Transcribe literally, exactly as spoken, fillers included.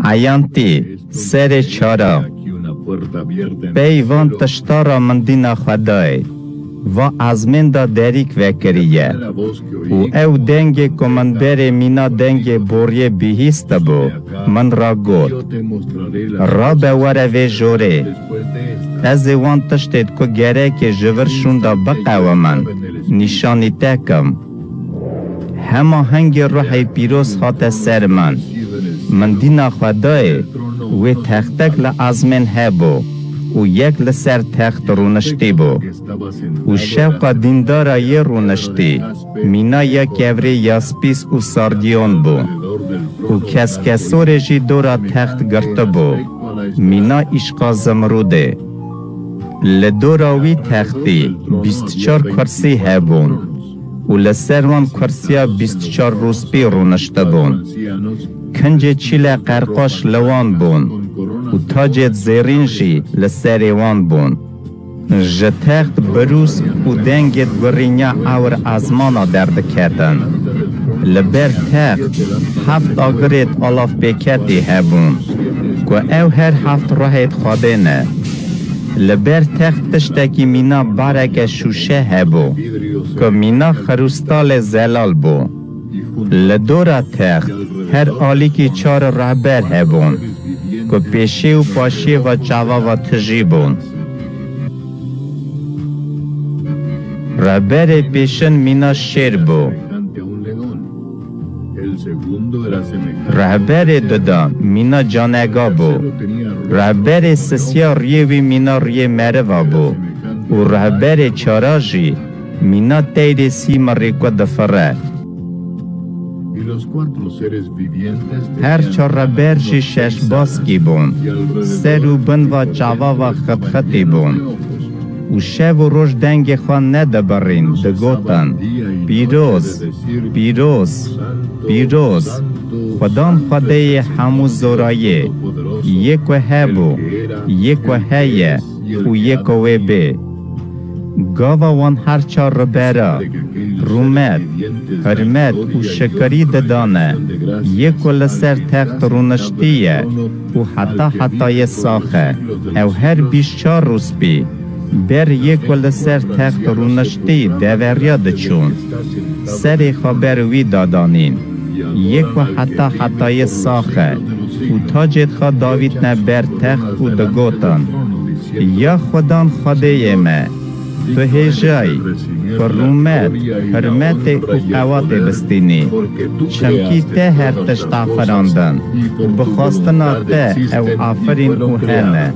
Eyantî, serê çara. Pey van tişta ra min dîna Xwedayê, va ezmên de derîk vekiriye. Û ew dengê ku min berê mîna dengê boriyê bihîstibû, min ra got, Rabe were vê jorê. Ez ê wan tiştêd ku gerekê ji vir şûnda biqewimin, nîşanî te kim. Hema hingê ruhê pîroz hate ser min. Min dîna Xwedayê, wê textek li ezmên hebû û yek li ser text rûniştî bû. Û şewqa dîndara yê rûniştî, mîna ya kevrê yaspîs û sardiyon bû. Û keskesorê jî dora text girtibû, mîna îşqa zimrûdê. Li dora wî textî bîst çar kursî hebûn û li ser wan kursiya bîst çar rûspî rûniştibûn. Kincê çîle qerqaş li wan bûn û tacêd zêrîn jî li serê wan bûn. Ji text birûs û dengêd gurînya ewr ezmana derdiketin. Li ber text heft agirêd alafpêketî hebûn, ku ew her heft ruhêd Xwedê ne. Li ber text tiştekî mîna bareke şûşe hebû, ku mîna xirûstalê zelal bû. Li dora text her alîkî çar rehber hebûn, ku pêşê û paşiyê ve çava ve tijî bûn. Rehberê pêşin mîna şêr bû. Rehberê duda mîna canega bû. Rehberê sisiya riyê wî mîna riyê meriva bû û rehberê çara jî mîna teyrê sîmirî ku difire. Her çar rehber jî şeş baskî bûn, ser û bin va çava va xitxitî bûn. Û şev û roj dengê xwe nedibirîn, digotin, Pîroz, pîroz, pîroz, Xudan Xwedêyê hemû zorayê, yê ku hebû, yê ku heye û yê ku wê bê. Gava wan her çar ribera, rûmet, hurmet û şikirî didane, yê ku li ser text rûniştiye û heta hetayê sax e, ew her bîst çar rûspî, ber yê ku li ser text rûniştî deveriya diçûn. Serê xwe ber wî dadanîn. Yê ku heta hetayê sax e û tacêd xwe davîtne ber text û digotin, Ya Xudan Xwedêyê me, tu hêjayî, ku rûmet, hurmetê û qewatê bistînî. Çimkî te her tişt afirandin û bi xwestina te ew afirîn û hene.